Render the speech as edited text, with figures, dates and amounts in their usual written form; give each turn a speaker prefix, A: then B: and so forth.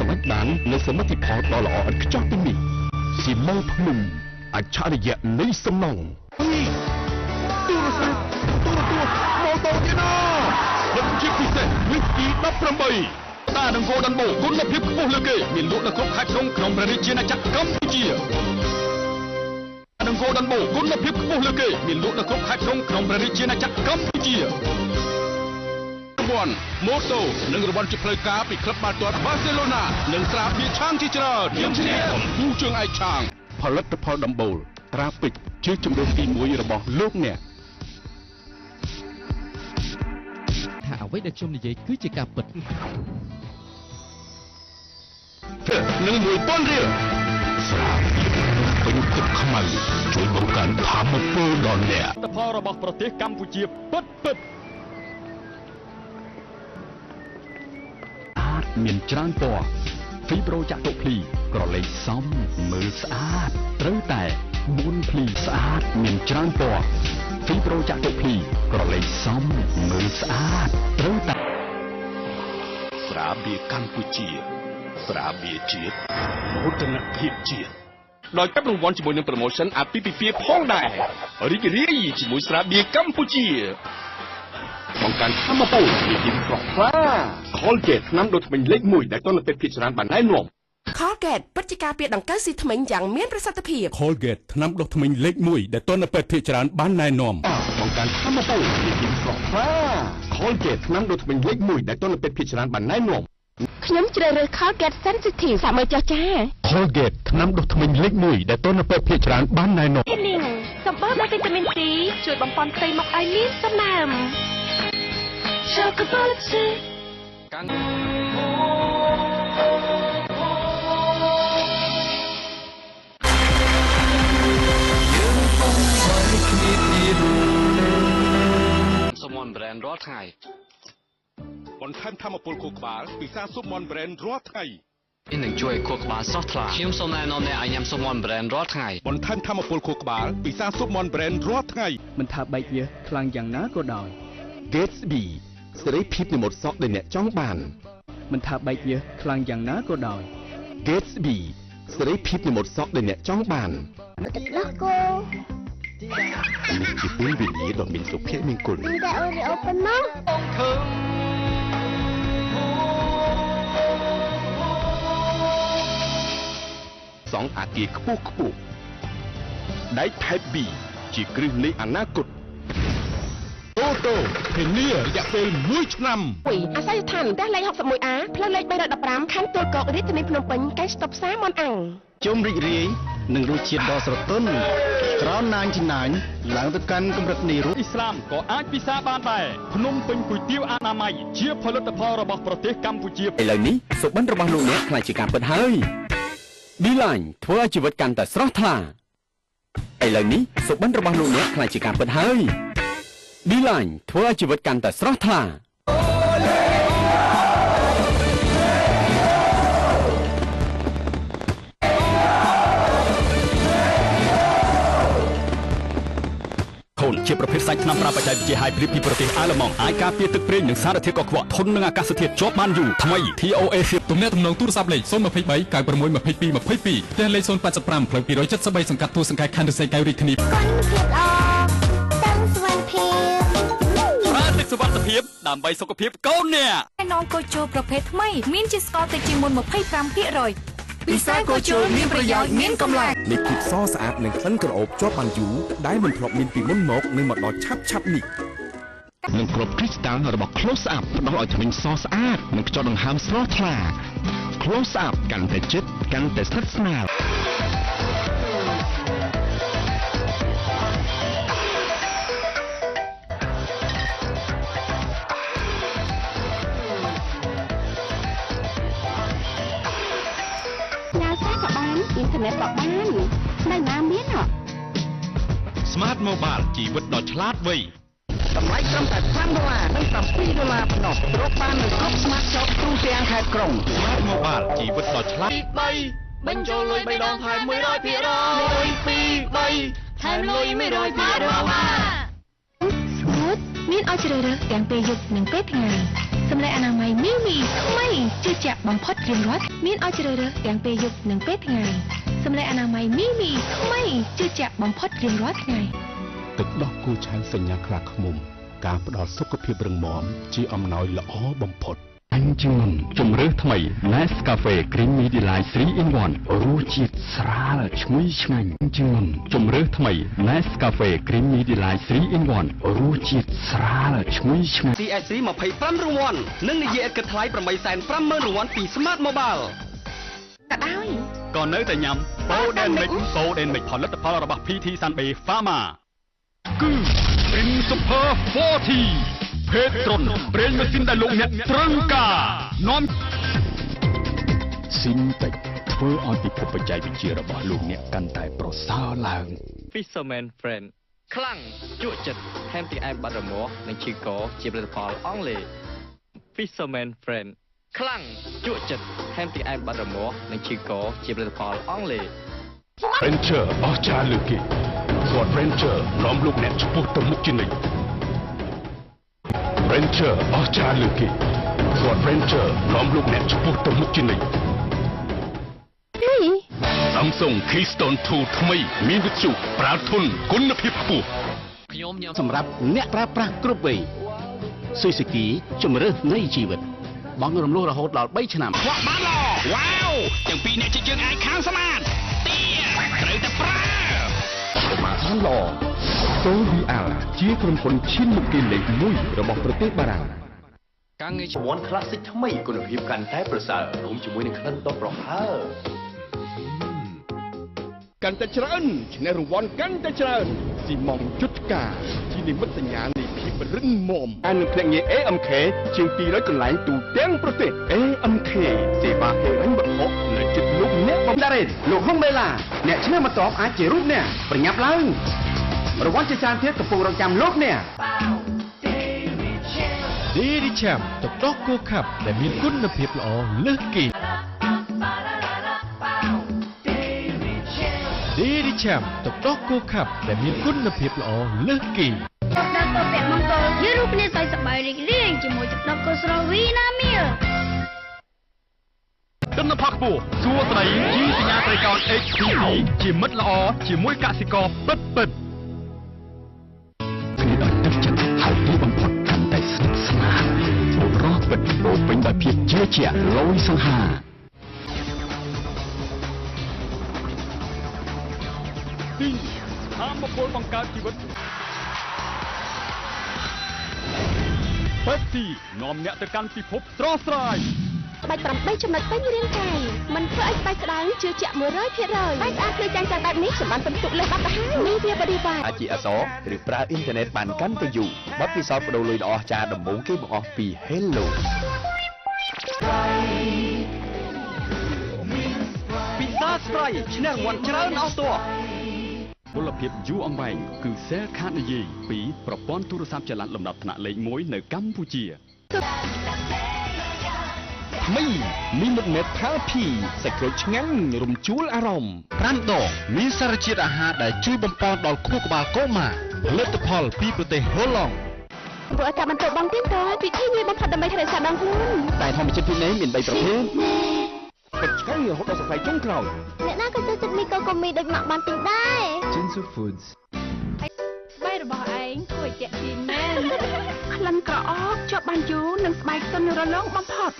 A: សម្រេចបាននូវសមិទ្ធផលដ៏ល្អឥតខ្ចោះទាំងនេះស៊ីម៉ងភ្នំអច្ឆរិយៈនៃសំណង់ទូរស័ព្ទទូរទស្សន៍ម៉ូតូទៀតណាពិតជាពិសេស Whisky 18តានឹង Golden Bow គុណភាពខ្ពស់លើគេមានលក់នៅគ្រប់ខេត្តក្រុងក្នុងព្រះរាជាណាចក្រកម្ពុជានឹង Golden Bow គុណភាពខ្ពស់លើគេមានលក់នៅគ្រប់ខេត្តក្រុងក្នុងព្រះរាជាណាចក្រកម្ពុជារង្វាន់ម៉ូតូនិងរង្វាន់ជាផ្លូវការពីក្លឹបបាល់ទាត់បាសេឡូណានិងស្រាបៀរឆាងជាច្រើនយើងឈ្នះកំពូលជើងឯកឆាងផលិតផលដំបូលត្រាពេជ្រជាជម្រើសទី1របស់លោកអ្នក
B: ថាអ្វីដែលខ្ញុំនិយាយគឺជាការពិត
A: នឹង1000រៀលស្រាបៀរពេញទឹកខ្មៅជួយបង្កើនធម៌ពលដល់អ្នក
C: ផលរបស់ប្រទេសកម្ពុជាពិតពិត
A: អាចមានច្រើនពណ៌ហ្វីប្រូចាក់តុភ្លីក្រឡេកសំមើលស្អាតត្រូវតែ4ភ្លីស្អាតមានច្រើនពណ៌ហ្វីប្រូចាក់តុភ្លីក្រឡេកសំមើលស្អាតត្រូវតែស្រាបៀរកម្ពុជាស្រាបៀរជាតិមោទនភាពជាតិដោយកាប់រង្វាន់ជាមួយនឹងប្រូម៉ូសិនអាពាហ៍ពិពាហ៍ផងដែររីករាយជាមួយស្រាបៀរកម្ពុជាបង្កើនធម៌ពលមានភាពស្រស់ថ្លា Colgate ថ្នាំដុសធ្មេញលេខ1ដែលតនពេទ្យភាគច្រើនបានណែនាំ
D: Colgate ពិតជាការពារដង្កូវស៊ីធ្មេញយ៉ាងមានប្រសិទ្ធភាព
A: Colgate ថ្នាំដុសធ្មេញលេខ1ដែលតនពេទ្យភាគច្រើនបានណែនាំបង្កើនធម៌ពលមានភាពស្រស់ថ្លា Colgate ថ្នាំដុសធ្មេញលេខ1ដែលតនពេទ្យភាគច្រើនបានណែនាំ
D: ខ្ញុំជ្រើសរើស Colgate Sensitive សាកមើលចុះចា
A: Colgate ថ្នាំដុសធ្មេញលេខ1ដែលតនពេទ្យភាគច្រើនបានណែនាំ
D: សម្បូរដោយវីតាមីន C ជួយបំពន់ផ្ទៃមុខឲ្យមានសំណើម Chocolate
E: សុមន Brand រាល់ថ្ងៃ
A: បន្ថែមធម៌ពលខួរក្បាលពិសាសុមន Brand រាល់ថ្ងៃ
E: នឹងជួយខួរក្បាលស្រស់ថ្លាខ្ញុំសូមណែនាំអ្នកឲ្យញ៉ាំសុមន Brand រាល់ថ្ងៃ
A: បន្ថែមធម៌ពលខួរក្បាលពិសាសុមន Brand រាល់ថ្ងៃ
F: មិនថាបែកញើសខ្លាំងយ៉ាងណាក៏ដោយ
A: Gatsby សេរីភាពនៃម៉ូតសក់ដែលអ្នកចង់បាន
F: មិនថាបែកញើសខ្លាំងយ៉ាងណាក៏ដោយ
A: Gatsby សេរីភាពនៃម៉ូតសក់ដែលអ្នកចង់បាន
G: ទឹកដោះគោ
A: នេះជាពេលវេលាដ៏មានសុភមង្គល
G: តែអូរីអូប៉ុណ្ណោះ
A: សង់អាគារខ្ពស់ខ្ពស់ដែក Type B ជាគ្រឹះនៃអនាគតអូតូធានារយៈពេល1ឆ្នាំ
D: អាស័យដ្ឋានផ្ទះលេខ 61A ផ្លូវលេខ315ខណ្ឌទួលគោករាជធានីភ្នំពេញកែងស្តុបផ្សារមនអាំង
H: ជុំរីករាយនឹងរសជាតិដ៏ស្រទន់ក្រោន99ឡើងទៅកាន់កម្រិតនៃរស
C: អ៊ីស្លាមក៏អាចពិសាបានដែរភ្នំពេញគុយទាវអនាម័យជាផលិតផលរបស់ប្រទេសកម្ពុជា
A: ឥឡូវនេះសុបិនរបស់លោកអ្នកក្លាយជាការពិតហើយ D-Line ធ្វើឲ្យជីវិតកាន់តែស្រស់ថ្លាឥឡូវនេះសុបិនរបស់លោកអ្នកក្លាយជាការពិតហើយ D-Line ធ្វើឲ្យជីវិតកាន់តែស្រស់ថ្លា
C: ខូនជាប្រភេទសាច់ថ្នាំប្រើបច្ចេកវិទ្យា Hybrid ពីប្រទេសអាល្លឺម៉ង់អាចការពារទឹកប្រេងនិងសារធាតុកខ្វក់ធន់នឹងអាកាសធាតុជាប់បានយូរថ្មី TOA
I: ទំនាក់ទំនងទូរស័ព្ទលេខ023 96 22 22ផ្ទះលេខ085ផ្លូវ273សង្កាត់ទួលសង្កែខណ្ឌឫស្សីកែវរាជធានី
C: ប្រើទឹកសុវត្ថិភាពដើម្បីសុខភាពកូនអ្នក
J: ណងកូជូប្រភេទថ្មីមានជាស្ករតិចជាងមុន 25% ពិសាកូជូមានប្រយោជន៍មានកម្លាំង
A: នៃភាពសស្អាតនិងក្លិនក្រអូបជាប់បានយូរដែលមិនធ្លាប់មានពីមុនមកនឹងមកដល់ឆាប់ឆាប់នេះនឹងគ្រាប់គ្រីស្តាល់របស់ Close Up ផ្ដល់ឲ្យធ្មេញសស្អាតនិងខ្យល់ដង្ហើមស្រស់ថ្លា Close Up កាន់តែជិតកាន់តែស្និទ្ធស្នាល
D: អ៊ីនធឺណិតក៏បាននៅណាមានអ
A: Smart Mobile ជីវិតដ៏ឆ្លាតវៃ
H: តម្លៃត្រឹមតែ5ដុល្លារនិង7ដុល្លារប៉ុណ្ណោះរកបាននៅគ្រប់ Smart Shop ទូទាំងខេត្តក្រុង
A: Smart Mobile ជីវិតដ៏ឆ្លាត
K: 3បញ្ចូលលុយ3ដងថែម100% 1 2 3ថែមលុយ100%
J: ស្ងួតមានឲ្យជ្រើសរើសទាំងពេលយប់និងពេលថ្ងៃ
D: សម្លេងអនាម័យមីមីថ្មីជឿជាក់បំផុតរៀងរាល់មានឲ្យជ្រើសរើសទាំងពេលយប់និងពេលថ្ងៃសម្លេងអនាម័យមីមីថ្មីជឿជាក់បំផុតរៀងរាល់ថ្ងៃ
L: ទឹកដោះគោឆៅសញ្ញាខ្លាឃ្មុំការផ្ដល់សុខភាពរឹងមាំជាអំណោយល្អបំផុត
A: អញជាងមុនជំរើសថ្មី Nescafe Creamy Delight 3 in 1រសជាតិស្រាលឈ្ងុយឆ្ងាញ់ជាងមុនជំរើសថ្មី Nescafe Creamy Delight 3 in 1រសជាតិស្រាលឈ្ងុយឆ្ងាញ់
M: CSC 25រង្វាន់និងនិយាយឥតគិតថ្លៃ 850,000 រង្វាន់ពី Smart Mobile
D: ក៏ដោយ
C: ក៏នៅតែញ៉ាំ Golden Mix Golden Mix ផលិតផលរបស់ PT Sunbay Pharma គឺ Prin Super 40 ភេត្រុនប្រេងម៉ាស៊ីនដែលលោកអ្នកត្រូវការនាំ
A: ស៊ីនតិចធ្វើឲ្យពិភពបច្ចេកវិទ្យារបស់លោកអ្នកកាន់តែប្រសើរឡើង
E: Fisherman Friend ខ្លាំងជក់ចិត្តថែមទាំងអែមបាត់រមាស់និងឈឺកជាផលិតផលអង់គ្លេស Fisherman Friend ខ្លាំងជក់ចិត្តថែមទាំងអែមបាត់រមាស់និងឈឺកជាផលិតផលអង់គ្លេស
L: Ranger អស្ចារ្យលើគេ Ford Ranger នាំលោកអ្នកឆ្ពោះទៅមុខជានិច្ច Ranger អស្ចារ្យលើគេ Ford Ranger នាំលោកអ្នកឆ្ពោះទៅមុខជានិច្ច Samsung Keystone 2ថ្មីមានវិទ្យុប្រើធន់គុណភាពខ្ពស់
E: ខ្ញុំញ៉ាំ
H: សម្រាប់អ្នកប្រើប្រាស់គ្រប់វ័យ Suzuki ជំរើសនៃជីវិតបង់រំលោះរហូតដល់3ឆ្នាំ
N: ខ្វក់បានល្អវ៉ាវទាំងពីរអ្នកជិះជើងអាចខាងស្មាតទាត្រូវតែប្រើ
A: បានល្អ Sovial ជាក្រុមហ៊ុនឈានមុខគេលេខ1របស់ប្រទេសបារាំង
E: ការងារ
O: ជំនាន់ Classic ថ្មីគុណភាពកាន់តែប្រសើររួមជាមួយនឹងក្លិនដ៏ប្រហើរ
P: កាន់តែច្រើនឈ្នះរង្វាន់កាន់តែច្រើនស៊ីម៉ងយុទ្ធការជានិមិត្តសញ្ញានៃភាពរឹងមាំអានឹងភ្នាក់ងារ AMK ជាង200កន្លែងទូទាំងប្រទេស AMK សេវាហិរញ្ញវត្ថុនៅជិតលោកអ្នក
H: បំដារ៉េនលោកហុងបេឡាអ្នកឈ្នះបន្ទាប់អាចជារូបអ្នកប្រញាប់ឡើងរង្វាន់ជាច្រើនទៀតកំពុងរងចាំលោកអ្នក
B: Dairy Champ ទឹកដោះគោខាប់ដែលមានគុណភាពល្អលើសគេ Dairy Champ ទឹកដោះគោខាប់ដែលមានគុណភាពល្អលើសគេ
G: ដល់ទៅពាក់មង្គលយើងរូបគ្នាសើចសប្បាយរីករាយជាមួយទឹកដោះគោស្រស់វីណាមៀល
C: ទិន្នផលខ្ពស់សួស្តីជាសញ្ញាត្រីកោណ HPC ជាមិត្តល្អជាមួយកសិករពិតពិត
A: គ្នាដោយទឹកចិត្តហើយទីបំផុតកាន់តែស្និទ្ធស្នាលរស់ពិតពោពេញដោយភាពជឿជាក់លយសង្ហា
C: ទីធម្មពលបង្កើតជីវិត Pepsi នាំអ្នកទៅកាន់ពិភពស្រស់ស្រាយ
D: ស្បែក8ចំណុចពេញរាងកាយមិនធ្វើឲ្យស្បែកស្ដើងជឿជាក់ 100% បែកស្អាតភ្លឺចាំងចាំងបែបនេះសម្បានពិន្ទុលើសបាត់ទៅហើយនេះវាបរិវារ
O: អាចជាអក្សរឬប្រើអ៊ីនធឺណិតបានកាន់តែយូរបទពិសោធន៍បដូរលុយដ៏អស្ចារ្យដំបូងគេបង្អស់ពី Hello
M: ពិសាស្ប្រៃឈ្នះរង្វាន់ច្រើនអស់តួ
C: ពលភាពយូរអង្វែងគឺសែលខាតនិយាយពីប្រព័ន្ធទូរស័ព្ទចល័តលំដាប់ថ្នាក់លេខ1នៅកម្ពុជា
P: ថ្មីមីមុតមេផាល់ភីសាច់ក្រូចឆ្ងាញ់រំជួលអារម្មណ៍
B: 5ដងមានសារជាតិអាហារដែលជួយបំប៉នដល់ខួរក្បាលកុមារផលិតផលពីប្រទេសហូឡង់
D: ព្រោះតែបន្ទប់បងទៀតតពិធីងាយបំផុតដើម្បីថែរក្សាដងខ្លួន
H: តែធម្មជាតិពីនេះមាន3ប្រភេទ
P: ពិតឆ្ងាញ់រហូតដល់សរសៃចុងក្រោយ
G: អ្នកណាក៏ចូលចិត្តមីកូកូមីដូចម៉ាក់បានទិញដែរ
O: Jinsu Foods
J: ស្បែករបស់ឯងគួរឲ្យទាក់ទាញមែន
D: ក្លិនក្រអូបជាប់បានយូរនិងស្បែកទន់រលោងបំផុត